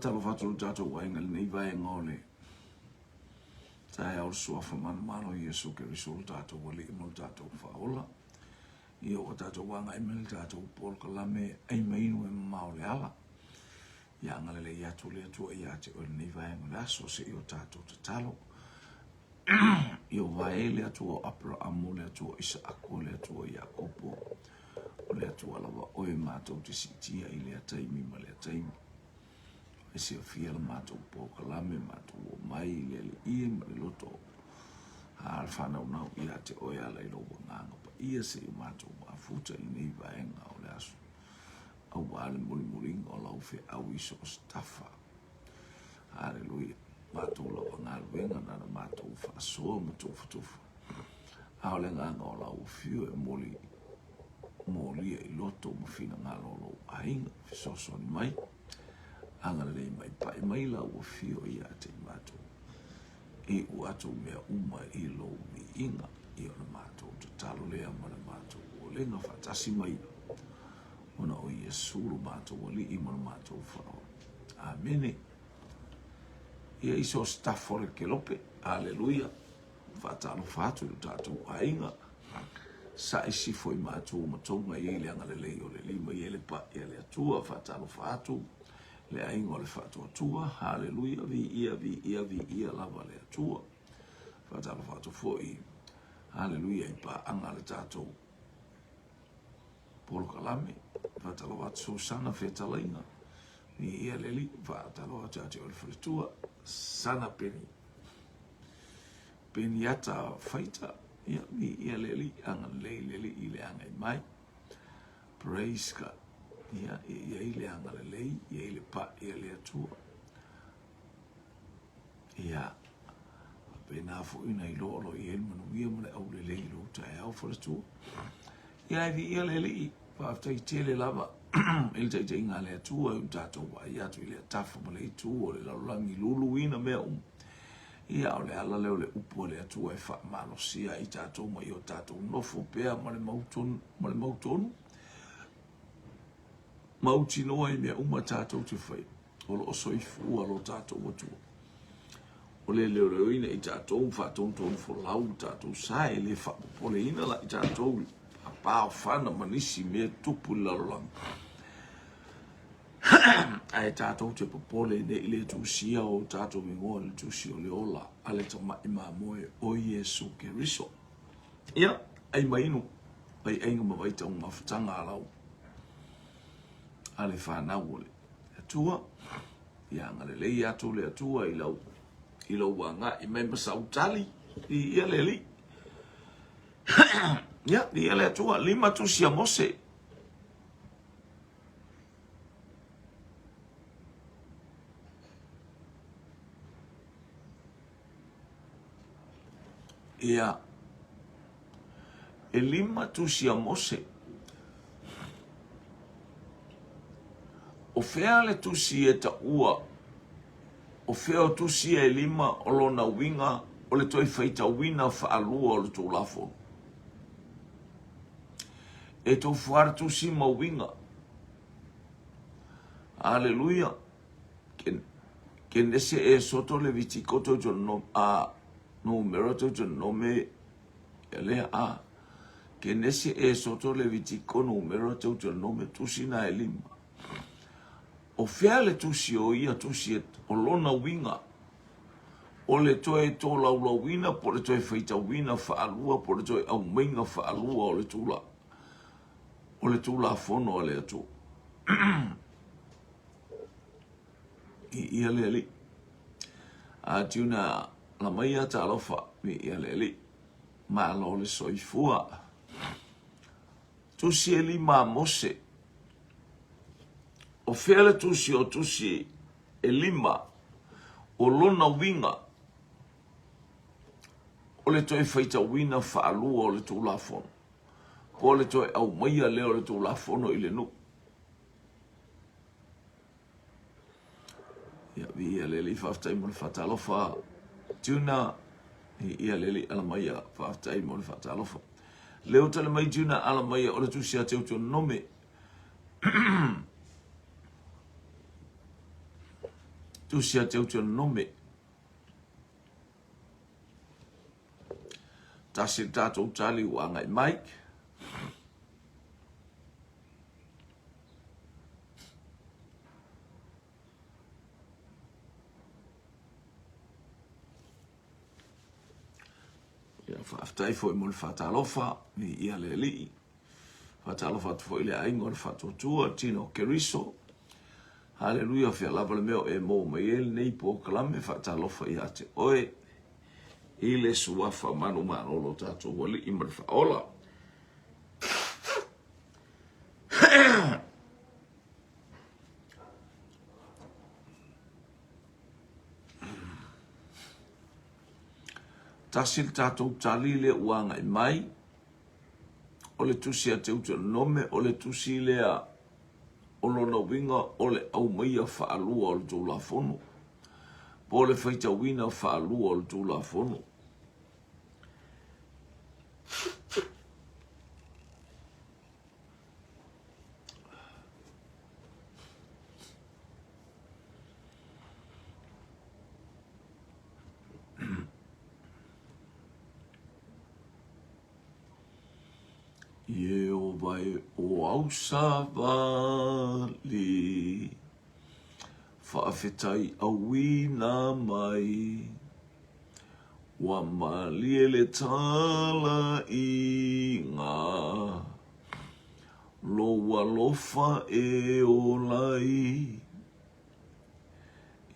Faatalofa atu i lo tatou aiga i lenei vaega o le taeao o le Suafa manumalo o Iesu Keriso lo tatou Alii ma lo tatou Faaola. Ia ua tatou agai mai le tatou polokalame ai ma inu e mamao le ala. Ia agalelei atu le Atua ia te oe lenei vaega o le aso se i o tatou tatalo. Ieova e le Atua o Aperaamu, o le Atua o Isaako, o le Atua o Iakopo, o le Atua lava oe matou te siitia i lea taimi ma lea taimi. E silafia le matou polokalame, matou o mai i le alii ma le loto a le whanaunau ia te oe ala i lou agaga paia se i o matou mafuta i lenei vaega o le aso. Aua le mulimuliga o lau feau i so o se tafa. Haleluia. Matou lava galuega na na matou faasoa ma tufatufa. A o le agaga o lau afio e moli molia i loto ma finagalo o lou aiga fesoasoani mai. Agalelei mai pai mai lau afio ia te i matou. I u atu mea uma i lou viiga. I o le matou tatalo lea ma le matou olega faatasi mai. Ona o Iesu lo matou Alii ma lo matou Faaola. Amene. Ia i so se tafa o le kelope. Aleluia. Faatalofa atu i lo tatou aiga. Sa'i sifo i matua ma tonga i ai le agalelei o le Alii ma i ai le pa'i a le Atua. Faatalofa atu le aiga o le Faatuatua. Haleluia. Viia, viia, viia lava le Atua. Faatalofa atu foi. Haleluia i paaga a le tatou polokalame. Faatalofa atu Susana Fetalaiga. Viia le Alii. Faatalofa atu ia te oe le faletua. Sana Peni. Peniata Faita. Ia, viia le Alii. Agalelei le Alii i le agai mai. Praise God. Ia, ia i ai le agalelei, ia i le pa'i a le Atua. Ia, faapena foi ona iloa o lo o i ai le manuia ma le aulelei i lou taeao faletua. Ia, e viia le Alii, faafetai tele lava i le taitaiga a le Atua i o tatou vaai atu i lea tafa ma le itu o le lalolagi luluina mea uma. Ia, o le ala lea o le upu a le Atua e faamalosia ai tatou ma i o tatou nofo pea ma le mautonu, ma le mautonu, mautinoa i mea uma tatou te faia. O lo o soifua lo tatou Atua. O le leoleoina i tatou ma faatonutonu folau lo tatou sa, e le faapopoleina la i tatou i paofana ma nisi mea tupu i le lalolagi. Ae tatou te popole ne i le tusia o tatou igoa i le tusi o le ola a le tamai mamoe o Iesu Keriso. Ia, ai ma inu, vai aiga ma vai taumafataga a lau a le whanau o le Atua. Ia agalelei atu le Atua i lau i lou agai mai ma sau tali i ia le Alii. Ia, i le Atua, lima tusi a Mose. Ia, e lima tusi a Mose. O fea le tusi e taua? O fea o tusi e lima o lona uiga o le toe faitauina faalua o le Tulafono? E tofu le tusi ma uiga. Aleluia. Kenese Esoto Levitiko Deuteronomo a Numero Deuteronome lea a Kenese Esoto Levitiko Numero Deuteronome tusi na e lima. O fea le tusi o ia tusi o lona uiga o le toe tolaulauina po o le toe faitauina faalua po o le toe aumaiga faalua o le tula o le Tulafono a le Atua. I ia le Alii. A tiuna la mai ia talofa i ia le Alii. Malo le soifua. Tusi e lima a Mose. O fea le tusi o tusi e lima o lona uiga o le toe faitauina faalua o le Tulafono po o le toe aumaia lea o le Tulafono i le nuu. Ia, viia le Alii, faafetai mo le faatalofa. Tuna, viia le Alii, ala maia, faafetai mo le faatalofa. Leo tale mai Tuna, ala maia, o le tusi a Teutonome. Tusi a Teuteronome. Tasi le tatou tali ua agai mai. Ia, faafetai foi mo le faatalofa, viia le Alii. Faatalofa atu foi i le aiga o le Faatuatua, Tino Keriso. Haleluia, o fea lava le mea o e maua mai ai lenei polokalame, faatalofa ia te oe i le suafa manumalo o tatou Alii ma le Faaola. Tasi le tatou tali lea ua agai mai, o le tusi a Teutonome, o le tusi lea o lona uiga o le aumaia faalua o le Tulafono, po o le faitauina faalua o le Tulafono. Ieova e o au savali, Faafetai auina mai, Ua malie le talaiga, Lou alofa e ola ai,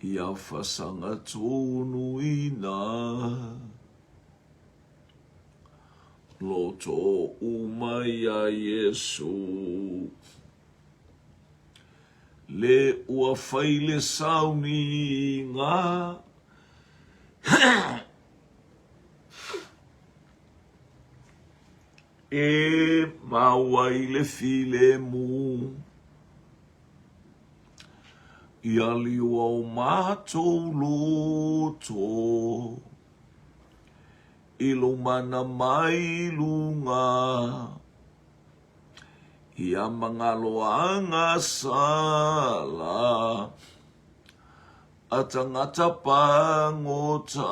Ia fasaga tonuina. Loto uma iā Iesu. Le ua fai le sauniga. E mau ai le filemu. Ia liua o matou loto. I lumana mai luga, Ia mangaloaga sala a tangata pagota,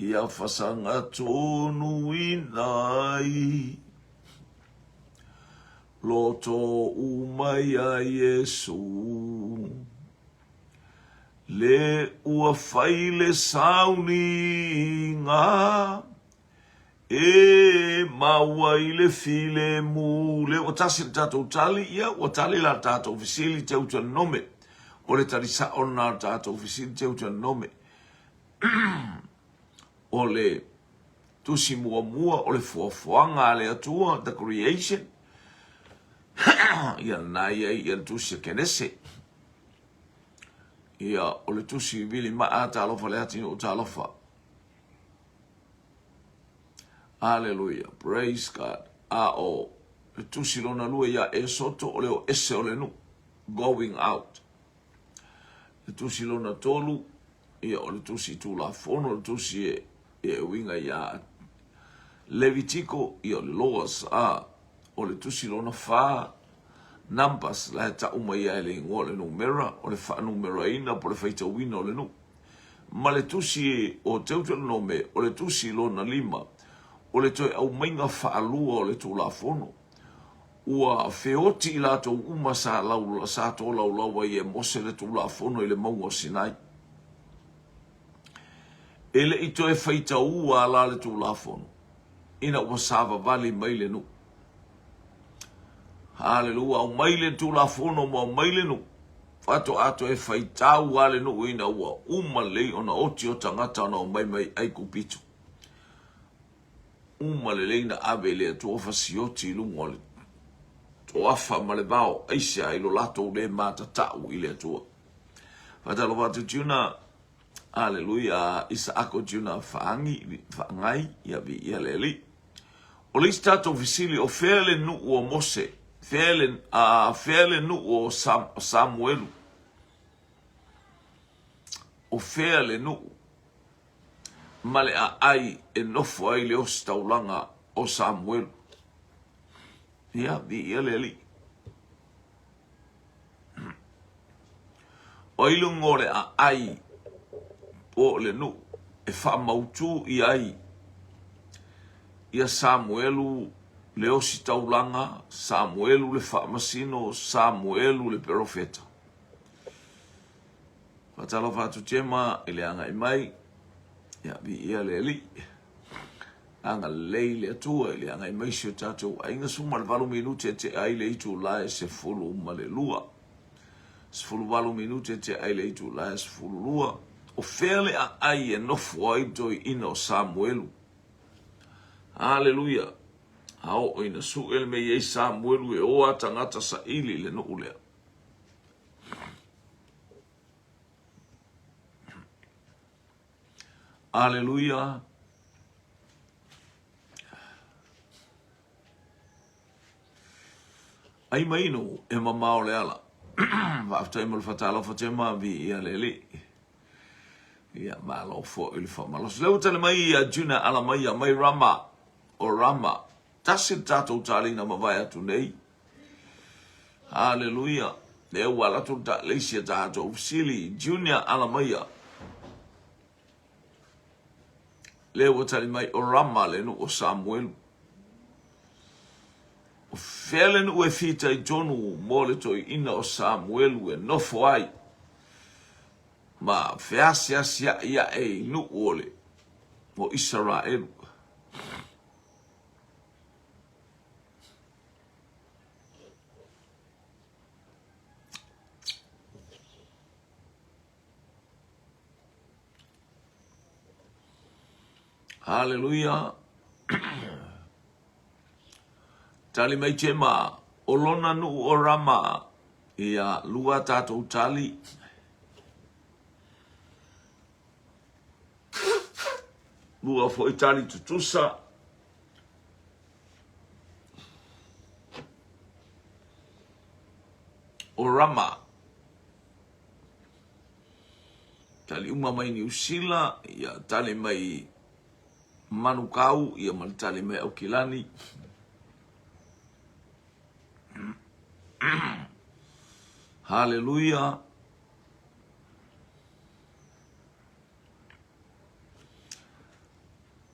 Ia fasaga tonuina ai loto uma iā Iesu. Le ua fai le sauniga e maua i le filemu. Le ua tasi le tatou tali, ia ua tali la le tatou fesili Teutanome. O le tali sao lena o le tatou fesili Teutanome. O le tusi muamua o le foafoaga a le Atua, the creation, ia lena ia i le tusi a Kenese. Ia, o le tusi vili maa talofa le atinuu talofa. Aleluia, praise God. A o le tusi lona lua ia Esoto o le o ese o le nuu, going out. Le tusi lona tolu, ia o le tusi tulafono, le tusi e, e uiga ia Levitiko, ia o le laws, a o le tusi lona fa, Numbers, la e tau mai ai le igoa o le numera, o le faanumeraina po o le faitauina o le nuu. Ma le tusi o Teuteronome, o le tusi lona lima, o le toe aumaiga faalua o le Tulafono. Ua feoti i latou uma sa, lau, sa tolaulau ai e Mose le Tulafono i le mauga o Sinai. E le i toe faitaua la le Tulafono, ina ua savavali mai le nuu. Haleluia, aumai le Tulafono ma aumai le nuu. Faatoa toe faitau lava le nuu ina ua uma lelei ona oti o tagata ona omai mai Aikupito. Uma lelei na ave i le Atua fasioti i luga o le toafa ma le vao, aisea i lo latou le matatau i le Atua. Faatalofa atu Juna, Aleluia, Isaako Juna Faangi, Faangai, ia viia le Alii. O le isi tatou fesili, o fea le nuu o Mose? Fea le, a, fea le nuu o Sam, Samuelu? O fea le nuu ma le aai e nofo ai le ositaulaga o Samuelu? Ia, viia le Alii. O ai luga o le aai po o le nuu e faamautu i ai ia Samuelu le ositaulaga, Samuelu le faamasino, Samuelu le perofeta. Faatalofa atu Jema i le agai mai, ia viia le Alii. Agalelei le Atua i le agai mai si o tatou aiga 18 minute e tea ai le itula e 12. 18 minute e tea ai le itula e 12. O fea le aai e nofo ai le toeaina o Samuelu? Aleluia! A oo ina sue le mea i ai Samuelu e o a tagata saili i le nuu lea. Aleluia! Ai mainu e mamao le ala. Faafetai mo le fatalofa tema vi ia le alii. Ia malo foi le faamalosi. Lea ua tali mai ia Juna ala mai ia mai Rama o Rama. Tasi le tatou taliga mavae atu nei. Haleluia. Lea ua alu atu le isi a tatou fesili. Junior ala mai ia. Lea ua tali mai o Rama le nuu o Samuelu. O fea le nuu e fitaitonu mo le toeaina o Samuelu e nofo ai ma feasiasia'i ae i nuu o le o Isaraelu. Haleluia. Tali mai Tema, o lona nuu o Rama, ia lua tatou tali. Lua foi tali tutusa. O Rama. Tali uma mai Niu Sila, ia tali mai Manukau, ia ma le tali mai Aukilani. Haleluia.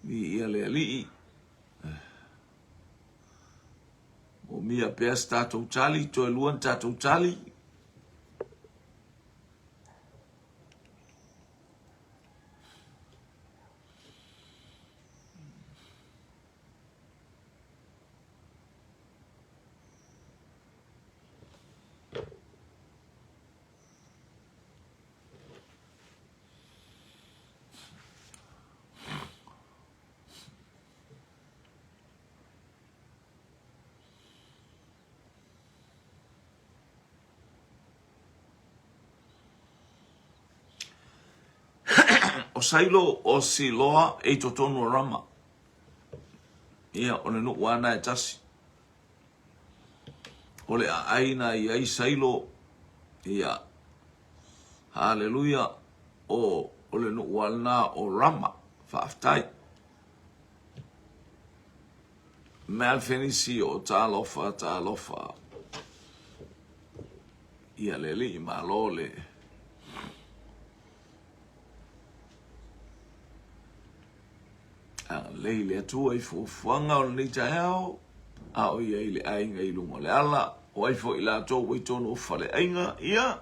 Viia le Alii. Moomia pea se tatou tali, toe lua ni tatou tali. O Sailo o Siloa e i totonu o Rama. Ia, o le nuu ana e tasi. O le aai na i ai Sailo, ia, haleluia, o, o le nuu ana o Rama. Faafetai. Mea Fenisio, talofa, talofa. Ia le alii malo le agalelei le Atua i fuafuaga o lenei taeao, a o i ai le aiga i luga o le ala, o ai foi latou ua i totonu o faleaiga, ia,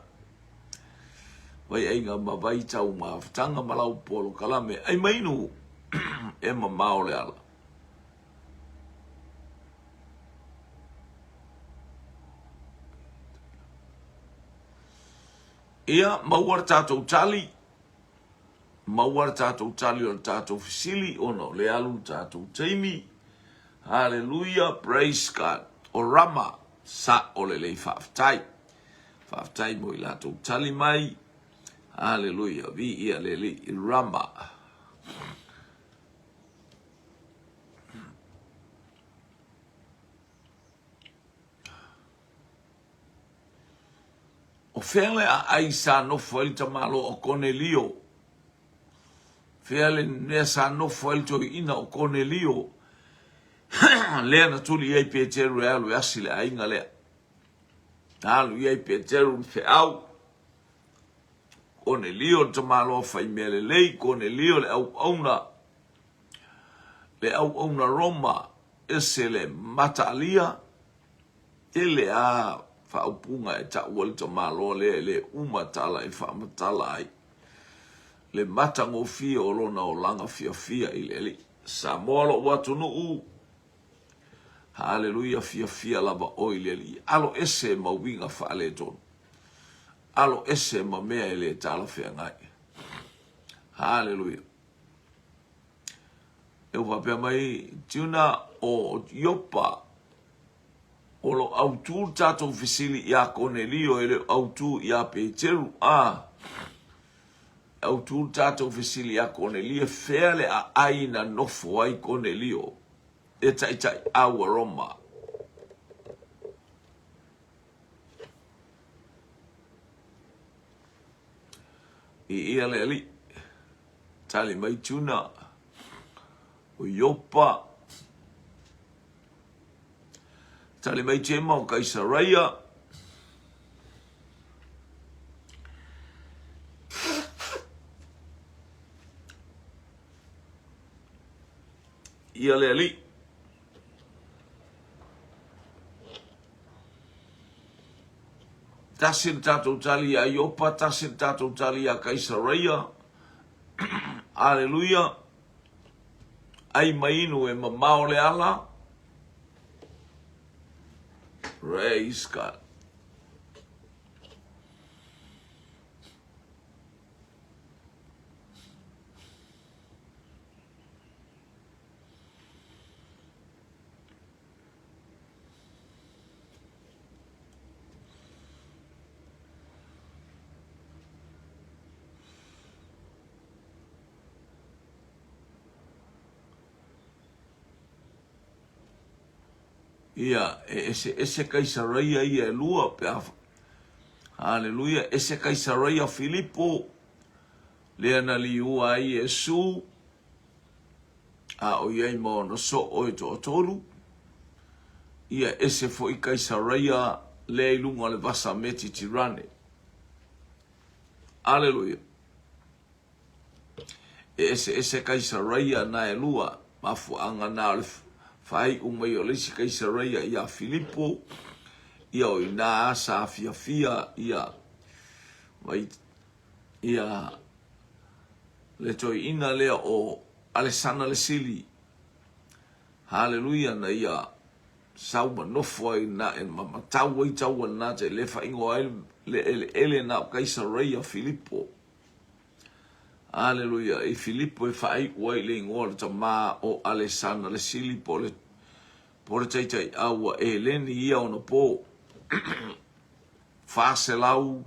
vaiaiga ma vaitau mafutaga ma lau polokalame, ai mainu e mamao le ala. Ia, maua le tatou tali, maua le tatou tali o le tatou fesili ona o le alu le tatou taimi. Hallelujah, praise God. O Rama, sa o lelei faafetai. Faafetai mo i latou tali mai. Hallelujah, viia le Alii, Rama. O fea le aai sa nofo ai le tamaloa o Konelio? Fea le mea sa nofo ai le toeaina o Konelio? Lea na tuli i ai Peteru e alu e asi le aiga lea. Na alu i ai Peteru le feau. Konelio le tamaloa fai mea lelei, Konelio le auauna, le auauna Roma, ese le mataalia, tele a faaupuga e taua le tamaloa lea e le uma tala e faamatala ai le matagofie o lona olaga fiafia i le Alii. Samoa lou atunuu, Haleluia, fiafia lava oe i le Alii, alo ese ma uiga faaletonu, alo ese ma mea e le talafeagai. Haleluia. E ua faapea mai Tiuna o Iopa, o lo autū le tatou fesili iā Konelio e le o autū iā Peteru. A, e autū le tatou fesili iā Konelio, fea le aai na nofo ai Konelio e taitaiau a Roma? I ia le alii. Tali mai Tuna, o Iopa. Tali mai Jema o Kaisaraia. Ia le alii. Tasi le tatou tali iā Iopa, tasi le tatou tali iā Kaisaraia. Aleluia. Ai ma inu e mamao le ala. Praise God. Ia, e eseese Kaisaraia ia e lua pe a Haleluia, ese Kaisaraia Filipo, lea na liua ai Iesu, a o i ai ma ona soo e toatolu, ia ese foi Kaisaraia lea i luga o le vasa Metitirane. Aleluia. E eseese Kaisaraia na e lua, mafuaaga na o le faaiu mai o le isi Kaisaraia iā Filipo, ia o inā sa fiafia ia mai ia le toeaina lea o Alesana le Sili, haleluia, na ia sau ma nofo ai na e ma matau ai taua na te le faaigoa ai le eleele na o Kaisareia Filipo. Aleluia, i Filipo e faaiu ai le igoa o le tama o Alesana le Sili po o le po o le taitaiau a Eleni ia ona po. 400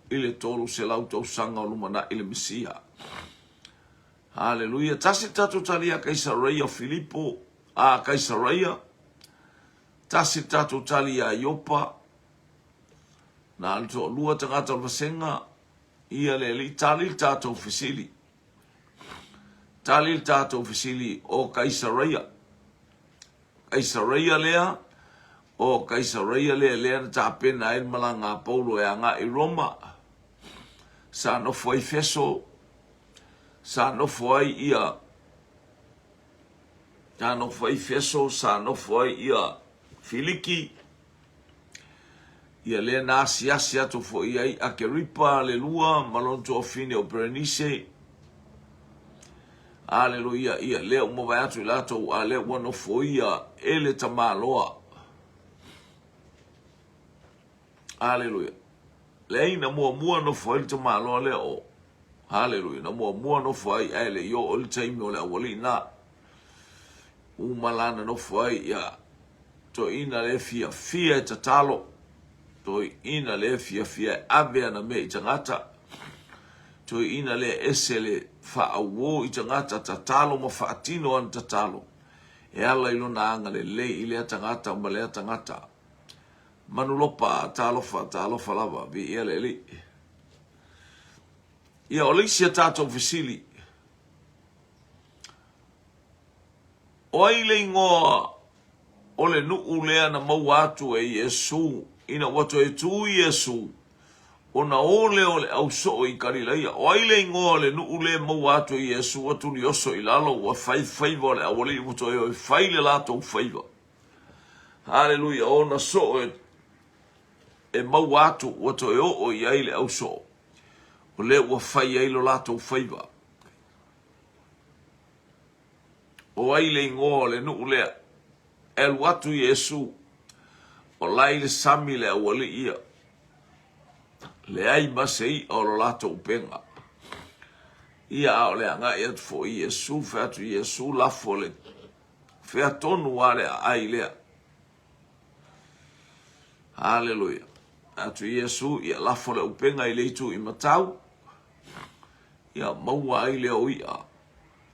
i le 300 tausaga o lumanai le Mesia. Haleluia. Tasi le tatou tali ia Kaisareia Filipo, a Kaisareia. Tasi le tatou tali ia Iopa. Na le toalua tagata o le vasega, ia le alii tali le tatou fesili. Tali le tatou fesili o Kaisareia. Kaisareia lea, o Kaisareia lea lea na tapena ai le malaga a Paulo e agai i Roma. Sa nofo ai Feso, sa nofo ai ia sa nofo ai Feso, sa nofo ai ia Filiki, ia lea na asiasi atu foi ai Akeripa le lua ma lona tuafafine o Berenise. Aleluia, ia lea ua mavae atu i latou, a lea ua nofoia e le tamaloa. Aleluia. Leai, na muamua nofo ai le tamaloa lea o Haleluia, na muamua nofo ai ae le i oo i le taimi o le aualii na. Uma la na nofo ai ia toeaina le fiafia e tatalo, toeaina le fiafia e ave ana mea i tagata, toeaina le ese le faauo i tagata, tatalo ma faatino ana tatalo e ala i lona agalelei i lea tagata ma lea tagata. Manulopa, talofa, talofa lava, viia le Alii. Ia, o le isi a tatou fesili, o ai le igoa o le nuu lea na maua atu e Iesu ina ua toe tu Iesu? Ona o lea o le au soo i Kalilaia. O ai le igoa o le nuu lea e maua atu e Iesu ua tulioso i lalo, ua fai faiva o le aualii ua toe o e fai le latou faiva. Haleluia! O ona soo e, e maua atu ua toe oo i ai le au soo, o lea ua fai ai lo latou faiva. O ai le igoa o le nuu lea? E alu atu Iesu, o la i le sami le aualii ia. Leai ma se i'a o lo latou upega. Ia, a o le agai atu foi Iesu, fai atu Iesu, lafo le fea tonu a le aai lea. Haleluia. Atu Iesu, ia lafo le upega i le itu i matau, ia maua ai lea o i'a.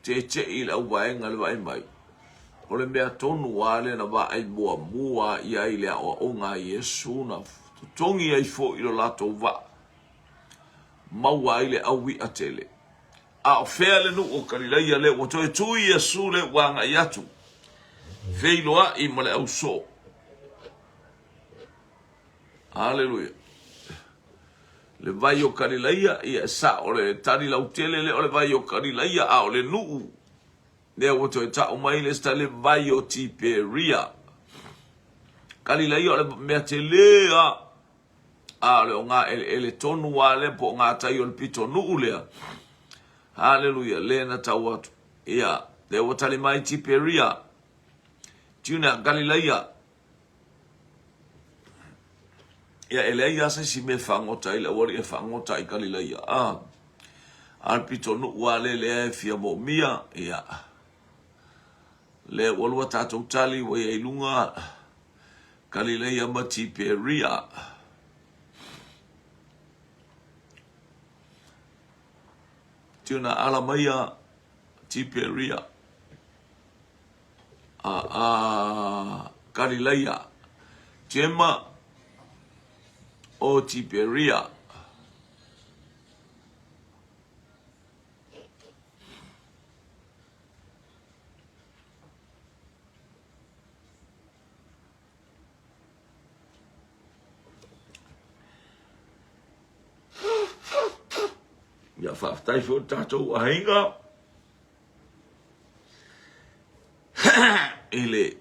Tete'i i le auvaega i le vaai mai, o le mea tonu lava lea na vaai muamua i ai le aoaoga a Iesu, na totogi ai foi lo latou vaa, maua ai le au i'a tele. A o fea le nuu o Kalilaia lea ua toe tu Iesu lea ua agai atu, feiloai ma le au soo. Aleluia. Le vai o Kalilaia, ia e sao le tali lautele lea o le vai o Kalilaia, a o le nuu lea ua toe tau mai le isi le vai o Tiperia. Kalilaia o le mea tele a, a o le oga eleele tonu a lea po o gatai o le pito nuu lea. Haleluia, le na tau atu. Ia, lea ua tali mai Tiperia. Tuna Kalilaia, Ia, e leai lava se isi mea e fagota ai le aualii e fagota i Kalilaia. A, a le pitonuu lava lea lea e fia moomia, ia, lea ua lua tatou tali ua i ai luga Kalilaia ma Tiperia. Tuna ala maia Tiperia. A Kalilaia, Jema o Tiperia. Ia faafetai foi le tatou aiga. I le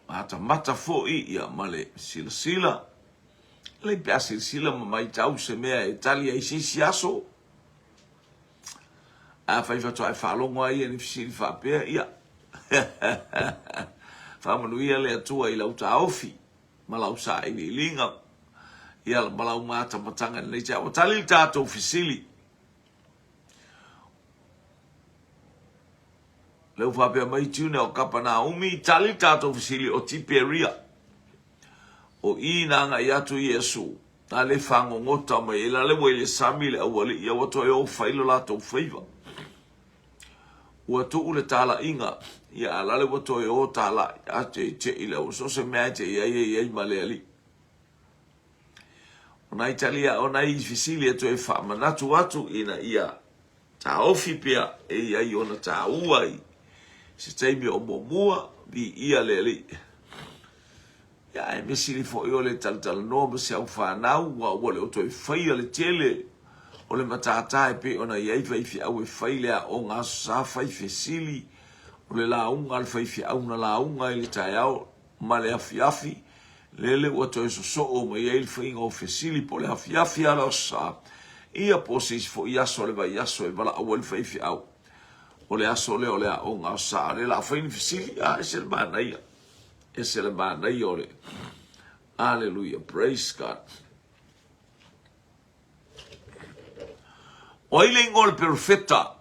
matamata foi ia ma le silasila, lei pe a silasila ma maitau se mea e tali ai se isi aso. Afai faatoa e faalogo ai ia ni fesili faapea, ia faamanuia le Atua i lau taofi ma lau sailiiliga, ia ma lau matamataga i lenei taeao. Ua tali le tatou fesili. Lea ua faapea mai Tuna o Kapanaumi, tali le tatou fesili o Tiperia. O i na agai atu Iesu, na le fagogota mai ai, la le ua i le sami le aualii, ia ua toe o fai lo latou faiva. Ua tuu le talaiga, ia a la le ua toe o talai, a te te i le au, so se mea e te i ai e i ai ma le alii. O nai talia, o nai fesili e toe faamanatu atu ina ia taofi pea e i ai ona tāua i se taimi o muamua, viia le Alii. Ia, ae mea sili foi o le talatalanoa ma si au fanau, ua ua le o toe faia le tele o le matata e pei ona i ai faifeau e fai le aoga Aso Sa, fai fesili, o le lauga a le faifeau na lauga i le taeao ma le afiafi, lele ua toe sosoo mai ai le faiga o fesili po o le afiafi a le Aso Sa, ia po o se isi foi aso o le vaiaso e valaau ai le faifeau. O le aso lea o le aoga Aso Sa, a o lea o le a fai ni fesili, a ese le manaia, ese le manaia o le Aleluia, praise God. O ai le igoa o le perofeta?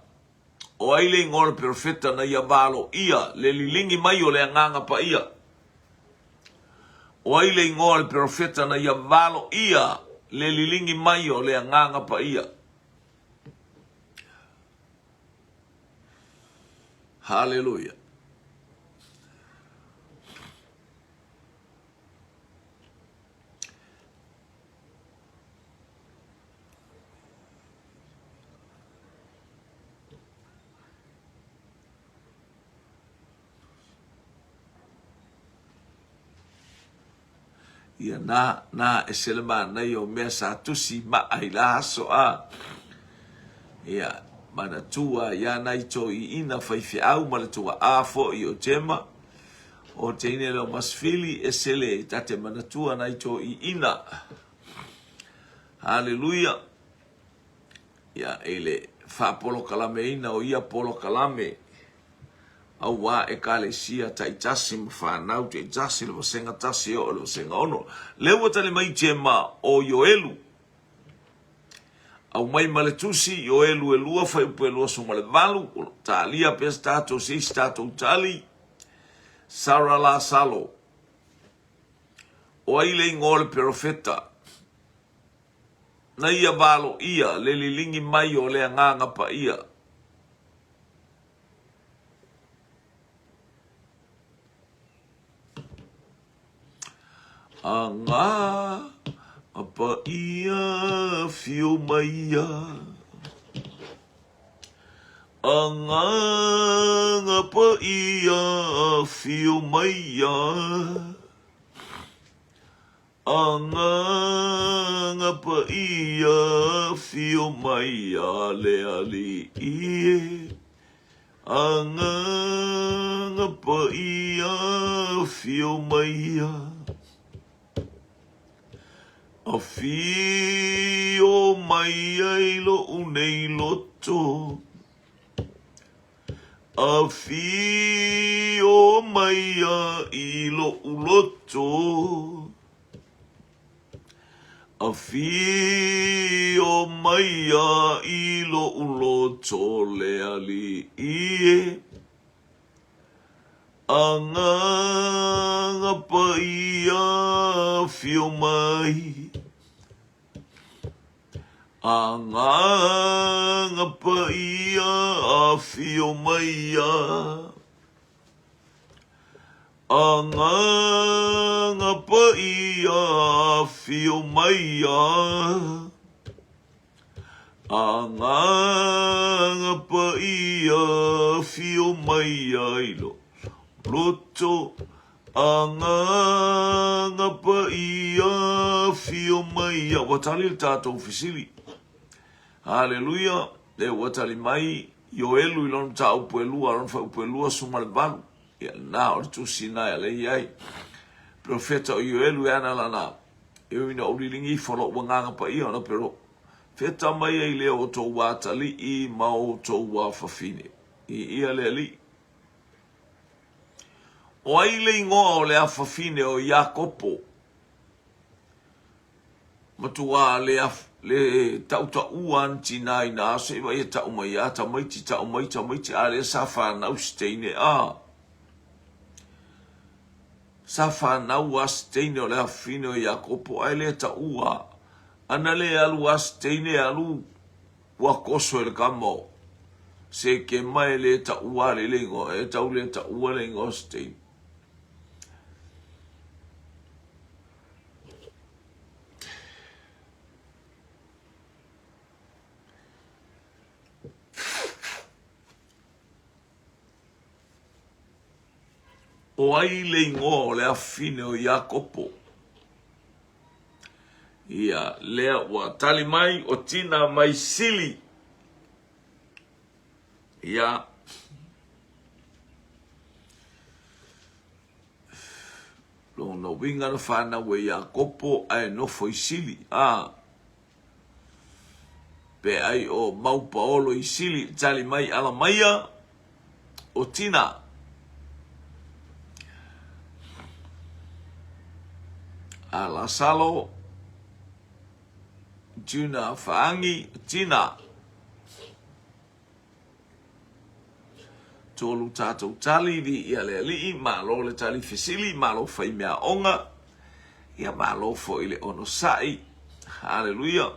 O ai le igoa o le perofeta na ia valoia le liligi mai o le Agaga Paia? O ai le igoa o le perofeta na ia valoia le liligi mai o le Agaga Paia? Haleluia. Ia na, na ese le manaia o mea sa tusi maa i la aso a. Ia, manatua ia nai toiina faifeau ma le tuaa foi o Jema, o teine leo masifili, ese le tate manatua nai toiina. Haleluia. Ia, i le faapolokalameina o ia polokalame, auā Ekalesia taitasi ma whanau taitasi, le vasenga tasi e oo i le vasenga ono. Lea ua tali mai Jema o Ioelu. Aumai ma le tusi, Ioelu e lua, fuaiupu e 28, o lo talia pea se tatou se isi tatou tali. Sara Lasalo. O ai le igoa o le perofeta? Na ia valoia le liligi mai o le Agaga Paia. Agaga Paia afio maia. Agaga Paia afio maia. Agaga Paia afio mai a le Alii e. Agaga Paia afio mai a. Afio mai ai lo'u nei loto. Afio mai a i lo'u loto. Afio mai a i lo'u loto le Alii e. Agaga Paia afio mai. Agaga Paia afio maia. Agaga Paia afio maia. Agaga Paia afio maia i lo roto. Agaga Paia afio maia. Ua tali le tatou fesili. Haleluia. Lea ua tali mai Ioelu i lona mataupu e lua, lona fuaiupu e 28. Ia lena o le tusi na e lea i ai. Perofeta o Ioelu e ana lana, e ui ina ou liligi ifo lo'u Agaga Paia ona perofeta mai ai lea o outou atalii ma outou afafine. Viia le Alii. O ai le igoa o le afafine o Iakopo? Matuā le, le tautaua ana tinā i nā aso i vaai e tau mai a tamaiti, tau mai tamaiti, a lea sa whanau se teine, a. Sa whanau a se teine o le afafine o Iakopo, ae le taua. Ana le alu a se teine, alu ua koso e le kama o Sekema e le taua le le ingoa, e tau le taua le ingoa o se teine. O ai le igoa o le afafine o Iakopo? Ia, lea ua tali mai o Tina mai Sili. Ia. Lona uiga na whanau e Iakopo ae nofo i Sili. A. Pe ai o mau paolo i Sili, tali mai ala maia o Tina. A Lasalo, Juna Whaangi, Tina. Tolu tātou tali, viia le Alii, malo le tali fesili, malo whai mea onga, ia malo foi le onosai. Hallelujah.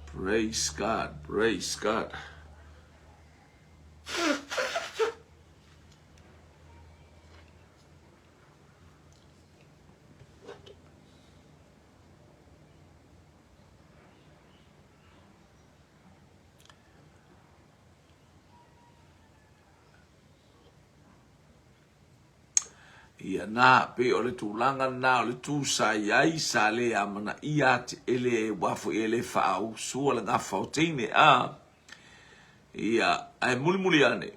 Praise God, praise God. Ia na, pei o le tulaga lena o le tu sa i ai, sa le amanaia ati, e le, aua foi e le faausua le gafa o teine, a. Ia, ae mulimuli ane,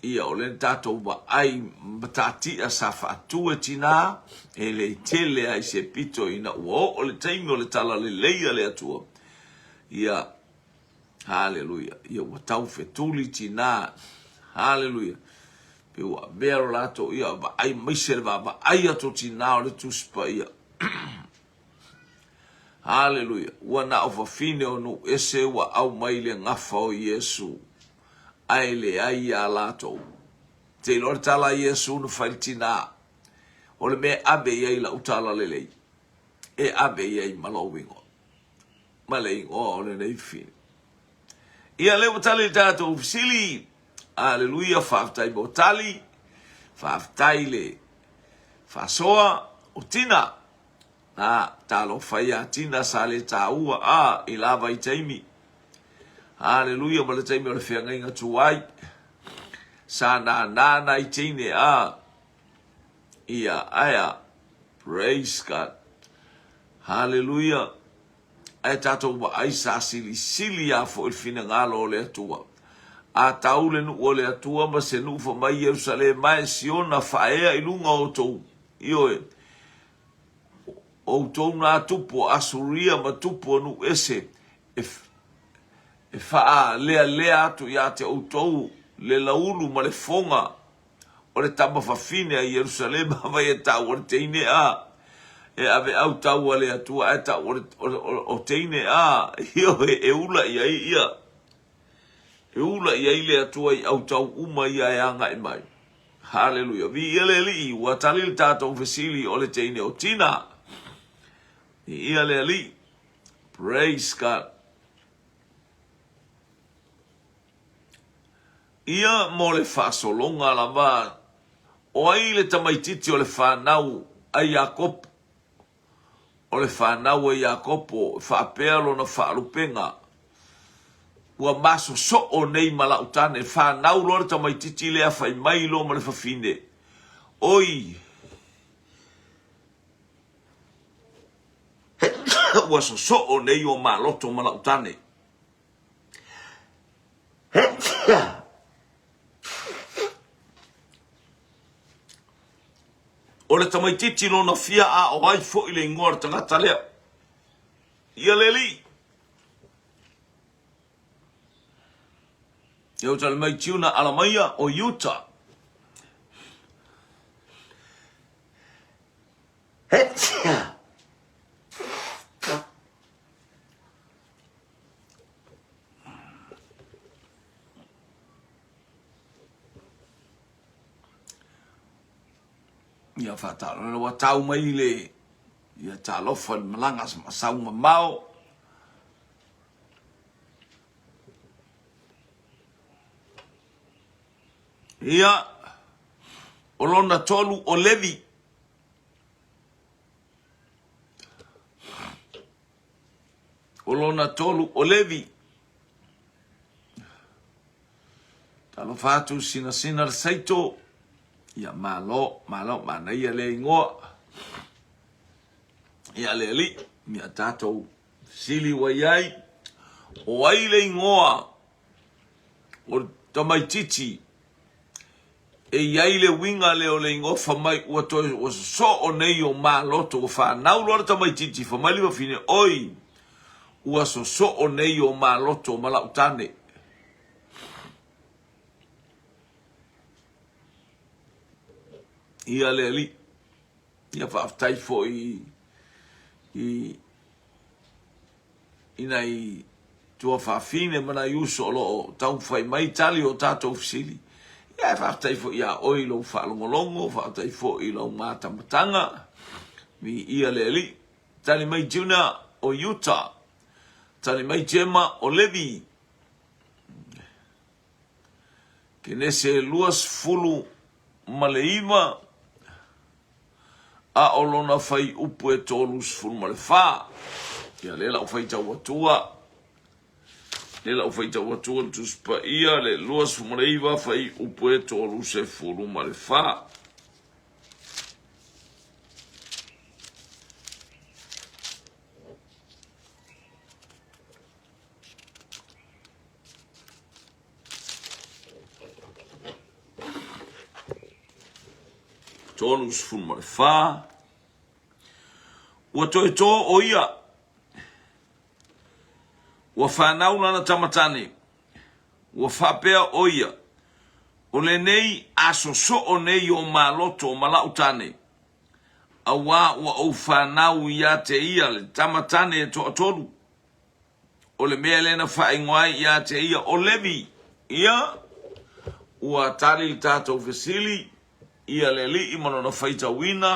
ia o lea na tatou vaai matatia sa faatu e tina, e le tele ai se pito ina ua oo le taimi o le talalelei a le Atua. Ia, Haleluia. Ia ua tau fetuli tina. Haleluia. Pe ua avea lo latou ia vaai maise le vaavaai atu o tina o le Tusi Paia. Haleluia. Ua na o fafine o nuu ese ua aumai le gafa o Iesu, ae leai ia latou. Te iloa le tala a Iesu na fai i le tina, o le mea e ave i ai lau talalelei, e ave i ai ma lou igoa. ma le igoa o lenei fili. Ia lea ua tali le tatou fesili. Aleluia, faafetai mo tali. Faafetai le faasoa o Tina. Na, talofa ia Tina sa le taua a i la vaitaimi. Aleluia, ma le taimi o le feagaiga tuai. Sa nānā nai teine a. Ia, aea. Praise God. Haleluia! Ae tatou vaai sa silisili a foi le finagalo o le Atua. A tau le nuu o le Atua ma se nuu fa mai Ierusalema e Siona faaea i luga o outou, ioe, outou nā tupu o Asuria ma tupu o nuu ese e, e faalealea atu ia te outou le laulu ma le foga o le tama fafine a Ierusalema vai e tau o le teine a e ave au tau a le Atua ae tau o le o teine a ioe e ula i ai ia e ula i ai le Atua i au tau uma ia e agai mai. Haleluia. Viia le Alii, ua tali le tatou fesili o le teine o Tina. Viia le Alii. Praise God. Ia mo le faasologa lava, o ai le tamaitiiti o le fanau a Iakopo, o le fanau a Iakopo, e faapea lona faalupega, Ua masosoo nei ma lau tane, fanau loa le tamaitiiti lea fai mai loa ma le fafine, Oi, ua sosoo nei o maloto ma lau tane. O le tamaitiiti lona fia a o ai foi le igoa o le tagata lea? Ia le alii. Ia tali mai Tiuna Alamaia o Utah. Ia whātāro ua tau mai le ia talofa le malaga sau mamao. Ia, o lona tolu o Levi. O lona tolu o Levi. Talofa atu sinasina le saito. Ia malo, malo, manaia le ingoa. Ia le alii, ia tatou sili ua i ai. O ai le ingoa o tamaitiiti E i ai le uiga lea o le igoa fai mai ua toe ua sosoo nei o maloto ua fanau loa le tamaitiiti fai mai le fafine, Oi, ua sosoo nei o maloto ma lau tane. Ia le alii, ia faafetai foi i i nai tuafafine ma nai uso o lo o taumafai mai tali o tatou fesili. Ia ae faafetai foi iā oe i lou faalogologo, faafetai foi i lau matamataga. Viia le Alii. Tali mai Juna o Utah. Tali mai Jema o Levi. Kenese 29, a o lona fuaiupu e 34. Ia, lea la ua faitau atua, lea la ua faitau atua le Tusi Paia, le 29, fuaiupu e 34. 34, Ua toe tō ʻo ia, ua fanau lana tama tane, ua faapea ʻo ia, O lenei aso soo nei o maloto ma laʻu tane, auā ua ou fanau iā te ia le tama tane e toatolu. O le mea lea na faaigoa ai iā te ia ʻo Levi. Ia, ua tali le tatou fesili, ia le alii ma lona faitauina,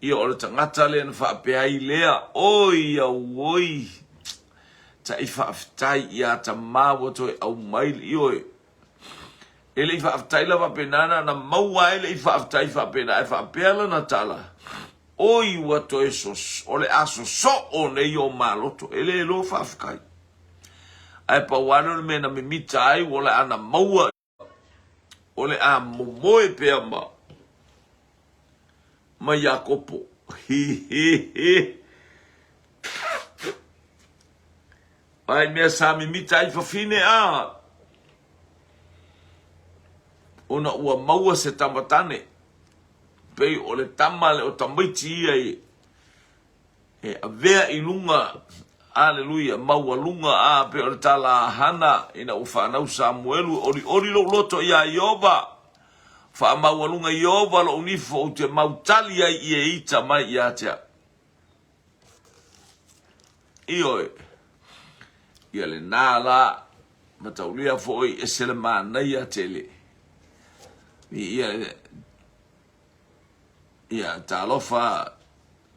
ia o le tagata lea na faapea ai lea, Oi auoi, taʻi faafetai iā tamā ua toe aumai le, ioe, e le i faafetai la faapena na ona maua ai le i faafetai faapena, ae faapea lana tala, Oi ua toe sos, o le a sosoo nei o maloto, e le iloa faafetai. Ae pau lava lea o le mea na mimita ai, ua o le a na maua, o le a momoe pea ma, ma Iakopo. Hi, hi, hi. Ai mea sa mimita ai fafine a, ona ua maua se tamatane. Pei o le tama le o tamaiti ia e, e avea i luga, aleluia, maualuga, a pei o le tala a Hana ina ua fanau Samuelu, e olioli lou loto iā Ieova, faamaualuga Ieova lou nifo ou te mautali ai i e ita mai ia te au. Ioe, ia lenā la, mataulia foi ese le manaia tele. Ia, ia talofa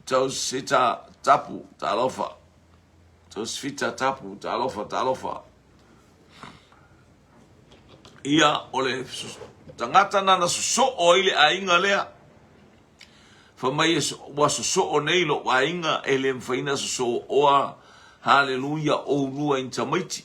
Josita Tapu, talofa. Josifita Tapu, talofa, talofa. Ia, o le tagata nana sosoo ai le aiga lea. Fai mai ua sosoo nei lou aiga e le mafai ona sosooa, haleluia, oulua i ni tamaiti.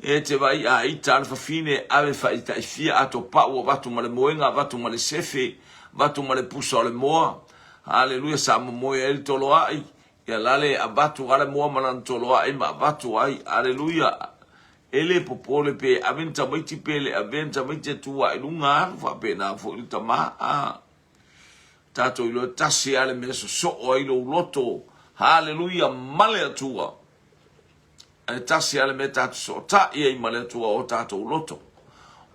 E te vaai a ita a le fafine ave faitaifia ato pau avatu ma le moega avatu ma le sefe avatu ma le pusa o le moa haleluia sa momoe ai le toloai ia lale avatu a le moa ma lana toloai ma avatu ai haleluia e le popole pe ave ni tamaiti pe le avea ni tamaiti e tu ae i luga alu faapena foi le tama a tatou iloa tasi a le mea sosoo ai lou loto haleluia ma le Atua. Ae tasi lava le mea tatou sootai ai ma le Atua o tatou loto.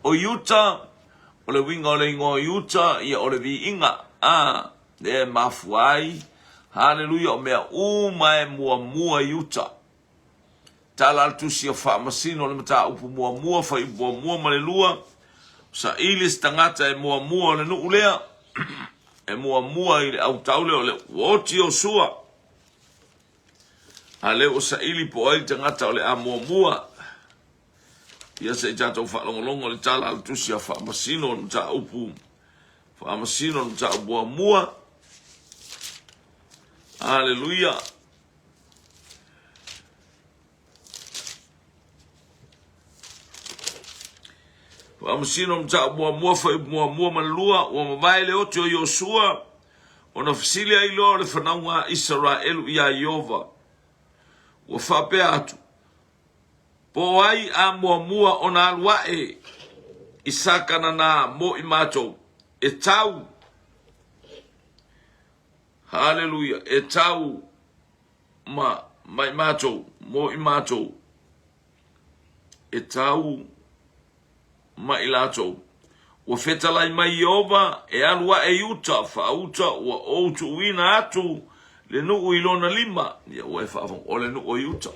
O Iuta, o le uiga o le igoa o Iuta, ia o le viiga, a, lea e mafua ai, haleluia, o mea uma e muamua i uta. Tala a le Tusi o Faamasino le mataupu muamua, fuaiupu muamua ma le lua, saili se tagata e muamua o le nuu lea, e muamua i le autau lea o le ua oti Iosua. A lea ua saili po o ai le tagata o le a muamua. Ia se i tatou faalogologo i le tala a le tusi a Faamasino o le mataupu Faamasino o le mataupu muamua. Aleluia. Faamasino o mataupu muamua, fuaiupu muamua ma le lua, ua mavae le oti o Iosua, ona fesili ai loa o le fanauga a Isaraelu iā Ieova, ua faapea atu, Po o ai a muamua ona alu aʻe i sa Kanana mo i matou, e tau, haleluia, e tau ma mai matou, mo i matou, e tau ma i latou. Ua fetalai mai Ieova, e alu aʻe i uta, faauta, ua ou tuuina atu le nuu i lona lima. Ia ua e faafofoga, o le nuu o Iuta.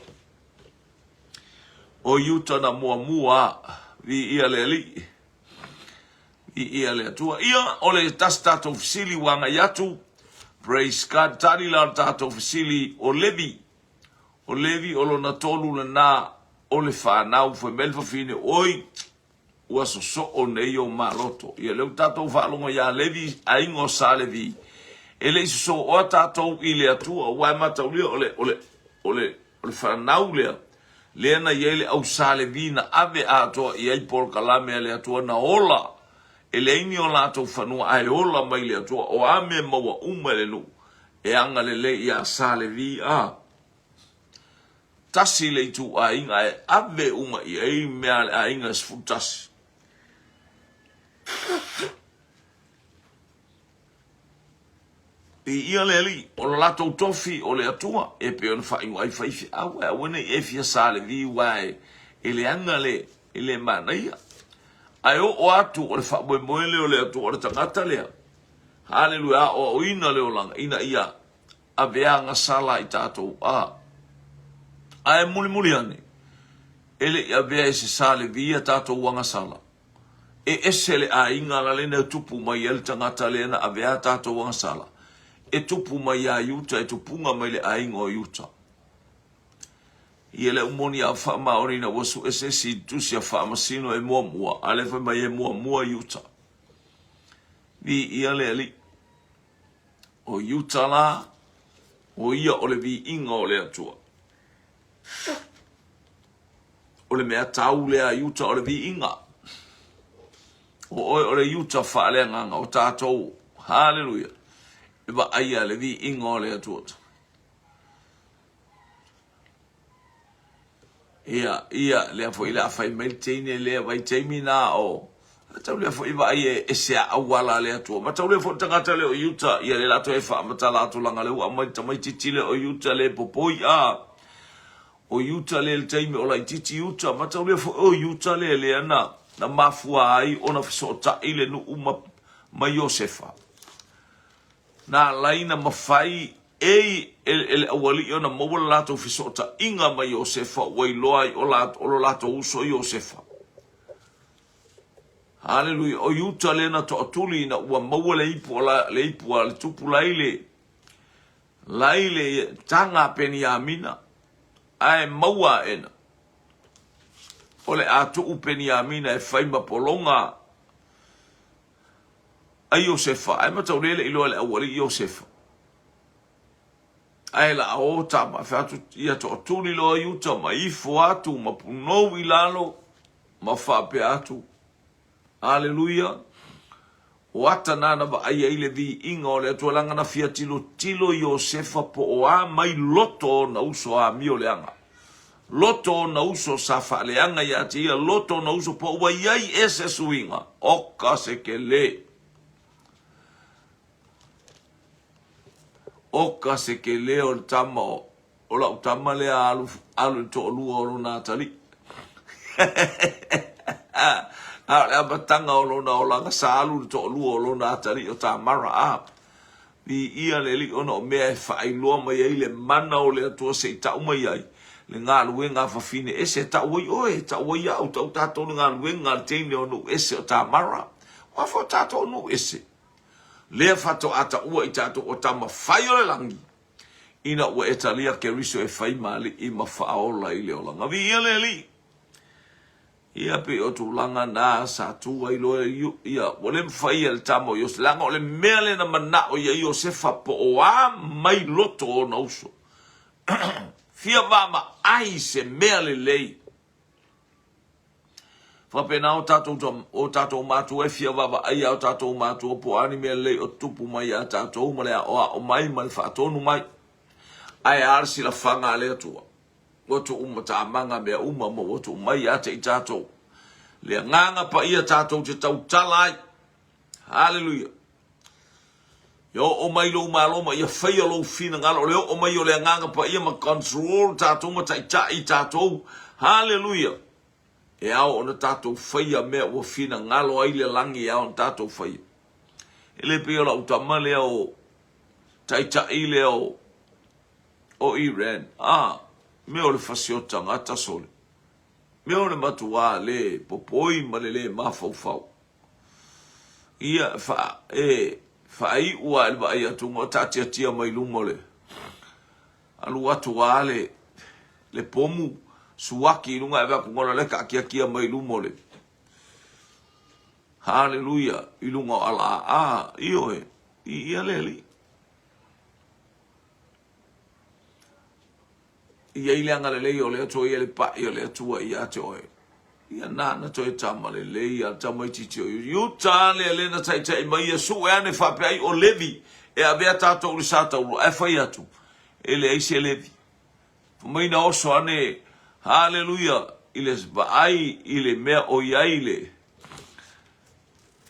O Iuta na muamua, viia le Alii, viia le Atua. Ia, o le tasi tatou fesili ua agai atu, praise God, tali la o le tatou fesili o Levi. O Levi o lona tolu lena o le fanau, fai mai le fafine, oi, ua sosoo nei ou maloto. Ia lea ua tatou faalogo ia Levi, aiga o Sa Levi, e le i sosooa tatou i le Atua, aua e mataulia o le, o le, o le, o le fanau lea, lea na i ai le au Sa Levi na ave atoa i ai polokalame a le Atua na ola, e leai ni o latou fanua ae ola mai le Atua, o a mea maua uma e le nuu, e agalelei ia Sa Levi, a. Tasi le ituaiga e ave uma i ai mea a le aiga e 11. Viia le Alii, o lo latou tofi o le Atua, e pei ona faaiuga ai faifeau, ae aua ne i e fia sa le viu ae e leaga le e le manaia. Ae oo atu o le faamoemoe lea o le Atua o le tagata lea, haleluia, aoaoina le olaga ina ia avea agasala i tatou a. Ae mulimuli ane, e le i avea e se sa le vi a tatou agasala. E ese le aiga la lena e tupu mai ai le tagata lea na avea a tatou agasala, e tupu mai ia Iuta, e tupuga mai le aiga o Iuta. Ia le moni a faamaoni ina ua sue se isi tusi a faamasino e muamua, a lea fai mai e muamua Iuta. Viia le Alii. O Iuta la, o ia o le viiga o le Atua. O le mea tau lea a Iuta o le viiga. O oe o le Iuta faaleagaga o tatou. Haleluia. E vaaia le viiga o le Atua. Ia, ia, lea foi le a fai mai le teine lea vaitaimi na o tau lea foi vaai e ese a auala a le Atua. Ma tau lea foi le tagata lea o Iuta, ia le latou e faamatala atu langa lea ua aumai le tamaititi lea o Iuta le popoi a. O Iuta lea le taimi o laititi Iuta, ma tau lea foi o Iuta lea lea na, na mafua ai ona fesootai le nuu ma, ma Iosefa. Na alai na mafai e, e le aualii ona maua le latou fesootaiga ma Iosefa ua iloa ai o, la, o lo latou uso Iosefa. Haleluia. O Iuta lea na toatuli ina ua maua le ipu, la, le ipu a le tupu lai le, lai le taga a Peniamina, ae maua aena. O le a tuu Peniamina e fai ma pologa a Iosefa, ae mataulia e le i iloa e le aualii Iosefa. Ae la o tama, fai atu ia toatuli loa Iuta ma ifo atu ma punou i lalo ma faapea atu, Aleluia! O ata na na vaai ai le viiga o le Atua leaga na fia tilotilo Iosefa po o a mai loto ona uso amio leaga. Loto ona uso sa faaleaga ia te ia, loto ona uso po ua i ai ea se suiga. Oka se kele! Oka se kele o le tama o, o lau tama lea alu, alu i le toalua o lona atalii. A o le amataga o lona olaga sa alu i le toalua o lona atalii o Tamara. A, Viia le Alii ona o mea e faailoa mai ai le mana o le Atua se i tau mai ai le galuega a fafine ese e tau ai oe, e tau ai au, tau tatou le galuega a le teine o nuu ese o Tamara. Ua foi o tatou o nuu ese. Lea faatoa taua i tatou o tama fai o le lagi ina ua e talia Keriso e fai ma alii ma faaola i le olaga. Viia le Alii! Ia pei o tulaga na sa tu ai loa ia ua le mafai e le tama o Iosefa leaga o le mea lea na manao i ai Iosefa po o a mai loto o ona uso. Fia vaavaai se mea lelei. Faapena o tatou, o tatou matua e fia vaavaai o tatou matua po o a ni mea lelei o tutupu mai ia tatou ma le aoao mai ma le faatonu mai. Ae a le silafaga a le Atua? Ua tuu matamaga mea uma ma ua tuu mai ia te i tatou le Agaga Paia tatou te tautala ai. Haleluia! Ia oo mai lou malo ma ia faia lou finagalo, o le oo mai o le Agaga Paia ma control tatou ma taitai tatou. Haleluia! E ao ona tatou faia mea ua finagalo ai le lagi e ao ona tatou faia. E le pei o lau tama lea o taitai lea o o Iran, a, mea o le fasi o tagata sole, mea o le matuā le popoi ma le lē mafaufau. Ia, fa, e faaiu lava i le vaai atu ma taatiatia mai luma o le alu atu lava le, le pomu suaki i luga e ave atu gola le taatiatia mai luma o le Haleluia i luga o ala a, ioe, i ia le Alii. I ai le agalelei o le Atua, i ai le paʻi o le Atua ia te oe. Ia nana toe tama lelei a tamaitiiti o Iuta lea le na taitai mai Iesu e ane faapea ai o Levi e avea tatou i le sa taurua. Ae fai atu, e leai se Levi. Fai mai na oso ane, haleluia, i le vaai i le mea o i ai le,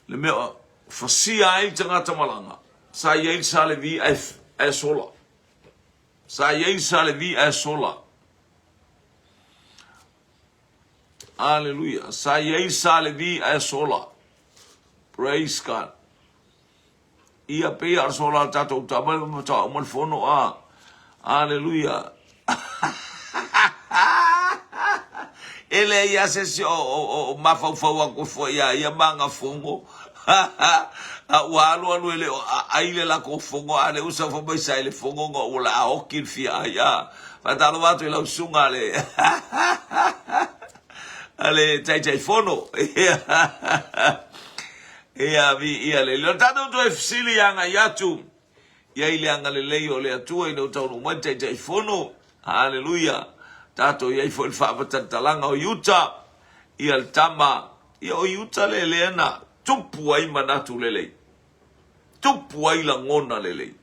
le mea fasia ai le tagata malaga. Sa i ai le Sa Levi ae, ae sola. Sa i ai le Sa Levi ae sola. Aleluia. Sa i ai le Sa Levi ae sola. Praise God. Ia pei a sola tatou tama le ma uma le fono a. Aleluia. E leai a se isi o mafaufau atu foi ia ia ma fono. A ua alu alu e le o ai le latou fono, a le ua sau mai sa i le fono no ua la oki le fia ai a. Faatalofa atu i lau susuga le a le taitai fono. Ia vi ia le leo tatou toe fesili agai atu ia i le agalelei o le Atua ina ua taunuu mai le Taitaifono. Haleluia! Tatou i ai foi le faamatantalaga o Iuta, ia le tama, ia o Iuta le lea na tupu ai manatu lelei, tupu ai lagona lelei,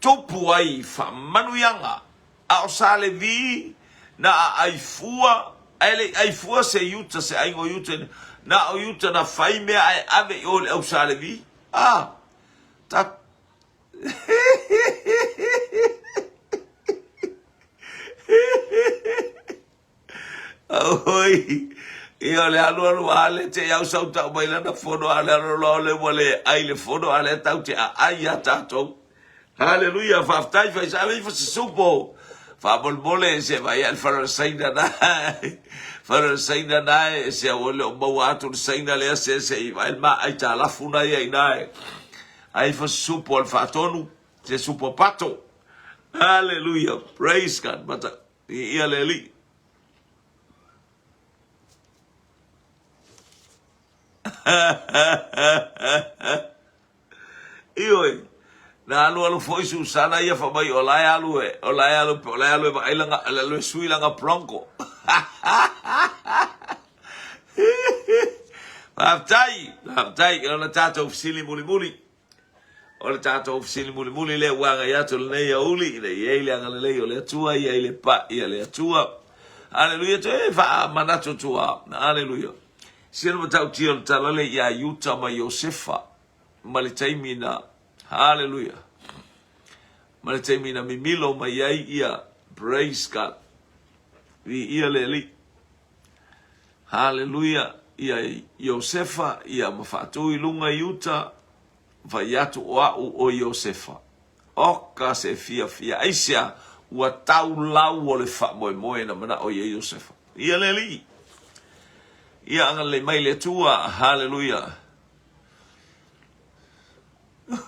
tupu ai faamanuiaga. A o Sa Levi na aai fua, ae le i ai fua se Iuta, se aiga o Iuta, na o Iuta na fai mea ae ave i o i le au Sa Levi. Ah, ta Oi, ia o le alualu a le te au sau tau mai lana fono a le alualu a le ua le ai le fono a le tau te a ai ia tatou. Haleluia, faafetai fai sa ave ifo se supo. Faamolemole se vai a le fale o le Saina na. Fale o le Saina na e se au le o maua atu le Saina lea se se i vai ma ai talafu na ia ina e. Ai ifo se supo a le faatonu, se supo pato. Haleluia, praise God. Mata, ia le Alii. Ioe, na alualu foi Susana ia fai mai o la e alu e, o la e alu, o la e alu e vaai lana, o la e alu e sui lana Bronco. Faafetai, faafetai, o le tatou fesili mulimuli. O le tatou fesili mulimuli lea ua agai atu lenei aoauli, ina ia i ai le agalelei o le Atua, ia i le pa'i a le Atua. Aleluia, toe faamanatu atu lava. Aleluia. Sina matautia o le tala lea ia Iuta ma Iosefa ma le taimi na, haleluia, ma le taimi na mimilo mai ai ia, praise God, viia le Alii, haleluia, ia Iosefa, ia ma faatu i luga Iuta, fai atu o au o Iosefa. Oka se fiafia, aisea ua tau lau o le faamoemoe na manao i ai Iosefa. Ia le Alii, ia agalelei mai le Atua, haleluia.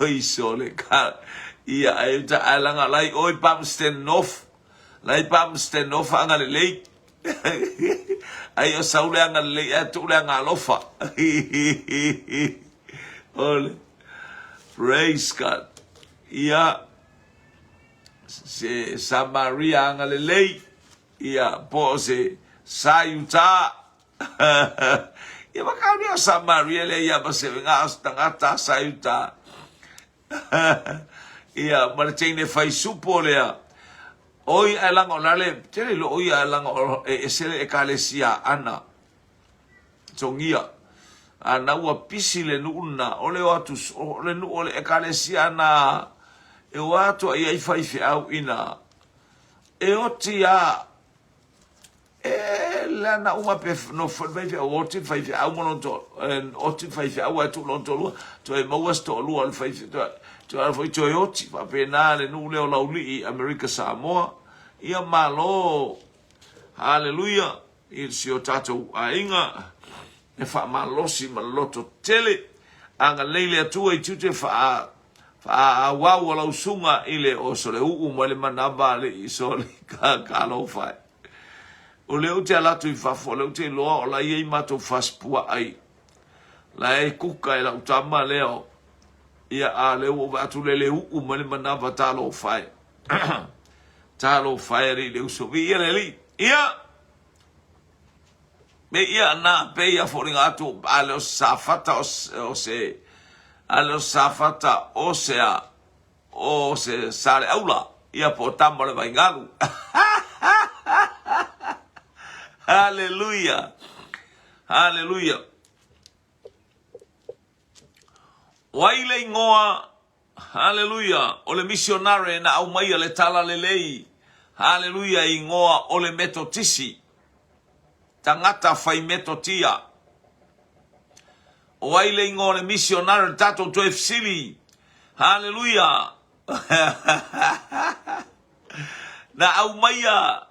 Oi sole ka ia ai ta ai langa lai oi Palmerston North lai Palmerston North agalelei ai o sau le agalelei ae tuu le agalofa ole praise God ia se Samaria agalelei ia po o se Sa Iuta Ia whakauri o Samaria lea ia ma se ngā o tangata sa Iuta. Ia ma le teine fai supo lea. Oi ai langa o lale, tele lo oi ai langa o e esele e kalesia ana. Tongia. A na ua pisi le nuu na, o le o atu, o le nuu o le ekalesia na, e o atu ai ai fai feau ina, e oti a, E le na uma pe no foi fai fe o oti fai fe au mo to oti fai fe au atu lo to lua to e maua sto lua le fai fe to to ala foi to e oti fa pe na le nu le o lauli i Amerika Samoa ia malo haleluia i si o tatou aiga e faamalosi ma loto tele agalelei le Atua i tiute faa faaauau o lau suga i le o Soleuu mai le manava le i sole ka kalofa e. O lea ou te ala atu i fafo, o lea ou te iloa o la e i ai matou fasipuaa i la e kuka e lau tama lea o ia a lea ua ou vaai atu lele uu mai le manava talofa e. Talofa e alii le uso. Viia le Alii. Ia! Me ia na pe ia foliga atu a le o safata o se a le o safata o se a o se Saleaula ia po o tama o le Vaigalu. Haleluia! Haleluia! O ai le ingoa? Haleluia! O le misionare na aumaia le Talalelei, haleluia, e igoa o le Metotisi, tagata fai metotia. O ai le igoa o le misionare le tatou toe fesili? Haleluia! Na aumaia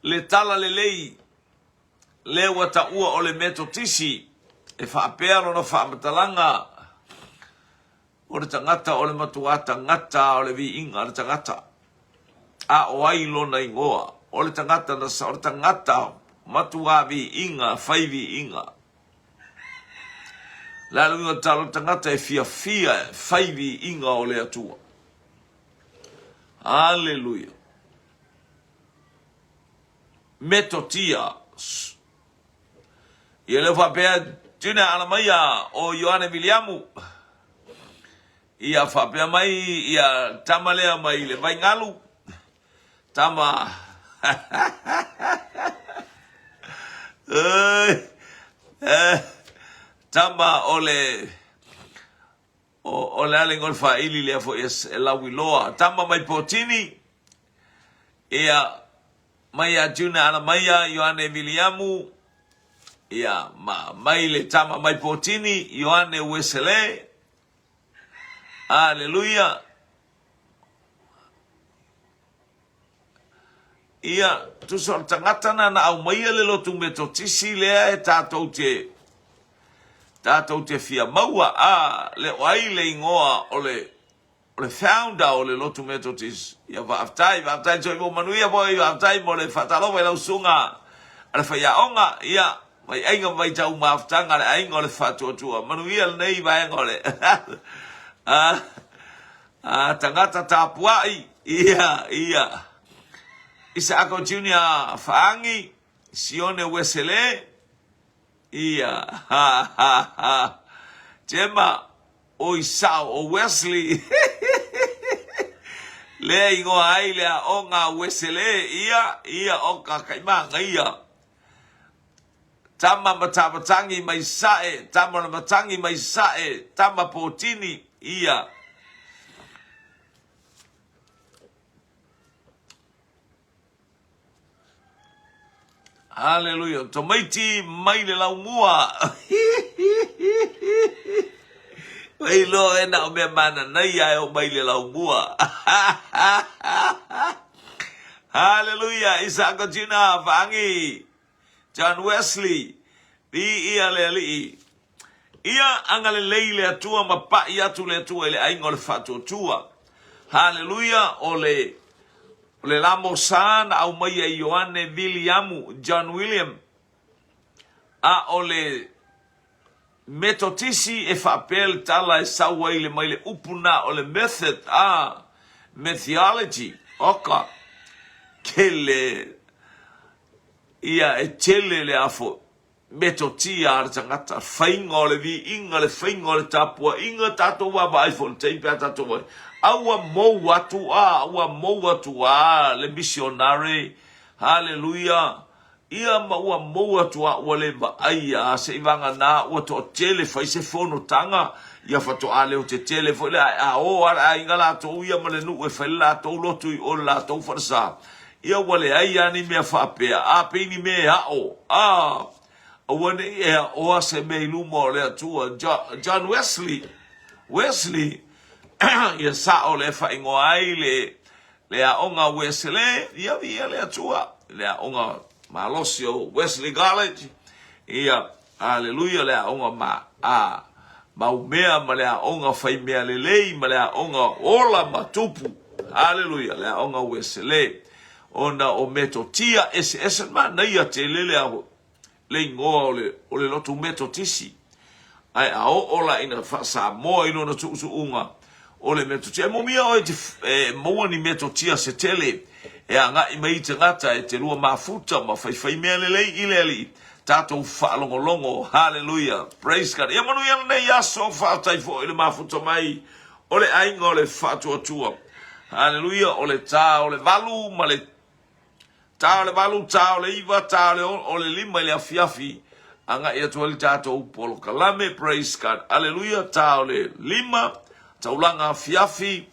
le Talalelei lea ua taua o le Metotisi, e faapea lona faamatalaga, O le tagata o le matuā tagata o le viiga a le tagata, a o ai lona igoa? O le tagata na o le tagata matuā viiga, fai viiga. O le a le uiga o le tala o le tagata e fiafia e fai viiga o le Atua? Aleluia! Metotia. Ia lea faapea Junior ala mai ia o Ioane Viliamu. Ia faapea mai ia tama lea mai le Vaingalu. Tama eh, tama o le o le ale igoa o le faaili lea foi e lauiloa. Tama mai Potini, ia, mai ia Juna Alamaia, Ioane Viliamu, ia, ma, mai le tama mai Potini, Ioane Uesele. Aleluia. Ia, tusa o le tagata na na aumaia le lotu Metotisi lea e tatou te tatou te fia maua, a le o ai le igoa o le o le founder o le lotu Metotisi. Ia faafetai, faafetai soifua manuia foi, faafetai mo le faatalofa i lau susuga a le faiaoga, ia, vaiaiga ma vaitau mafutaga a le aiga o le faatuatua. Manuia lenei vaega o le a A tagata tapuai, ia, ia. Isaako Junior Faangi, Sione Uesele, ia, ha, ha, ha. Jema, o Isao o Wesley. Lea ingoa ai le aoga Uesele, ia, ia, o ka kaimagaia. Tama matamatangi mai sae, tama na matangi mai sae, tama potini, ia. Haleluia. Tamaiti mai le laumua. Mai loa e na o mea mananaia e o mai le laumua. Haleluia. Isaka Juna Faangi. John Wesley, viia le Alii. Ia agalelei le Atua ma paʻi atu le Atua i le aiga o le faatuatua. Haleluia, o le, o le lamosa na aumaia e Ioane Viliamu, John William, a o le Metotisi e faapea le tala e sau ai le mai le upu na o le method, a, metheology, oka, kele, Ia e tele le afo metotia a le tagata, faiga o le viiga, le faiga o le tapuaiga, tatou vaavaai foi i le taimi pe a tatou vaai, a ua mou atu a, ua mou atu a le misionare, haleluia, ia ma ua mou atu a ua le vaai a seivagana ua toatele fai se fonotaga, ia faatoa leo tetele foi lea, ae a o a le aiga latou ia ma le nuu e fai le latou lotu i o i le latou falesa, Ia ua leai lava ni mea faapea, a pei ni mea e aʻo, a, aua ne i e aʻoa se mea i luma o le Atua. John Wesley, Wesley, ia sao lea e faaigoa ai le, le aoga Wesley, ia viia le Atua, le aoga malosi o Wesley College, ia, Aleluia, le aoga ma, a, maumea ma le aoga fai mea lelei ma le aoga ola ma tupu. Aleluia, le aoga Uesele. Ona o metotia eseese manaia tele le aho, le igoa o le, o le lotu Metotisi. Ae a oo la ina faa-Samoa i lona tuutuuga, o le metotia. E momia oe te, e maua ni metotia se tele e agai mai i tagata e te lua mafuta ma faifai mea lelei i le Alii. Tatou faalogologo. Haleluia. Praise God. Ia manuia lenei aso, faafetai foi i le mafuta mai o le aiga o le faatuatua. Haleluia. O le ta o le 8 ma le Ta o le 8, ta o le 9, ta o le 5 i le afiafi, agai atu ai le tatou polokalame, praise God, aleluia, ta o le 5, Taulaga afiafi.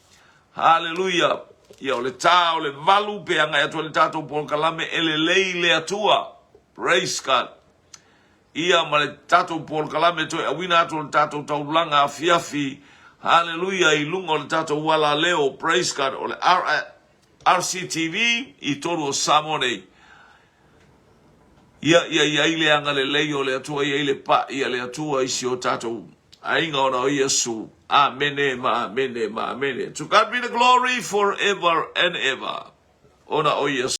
Haleluia. Ia o le tā o le 8 pe agai atu ai le tatou polokalame e lelei le Atua. Praise God. Ia ma le tatou polokalame toe auina atu o le tatou taulaga afiafi. Haleluia i luga o le tatou alaleo. Praise God. O le RCTV i tolu o Samoa nei. Ia, ia i ai le agalelei o le Atua, ia i le paʻi a le Atua i si o tatou aiga ona o Iesu. Amene ma amene ma amene. To God be the glory forever and ever. Ona o Iesu.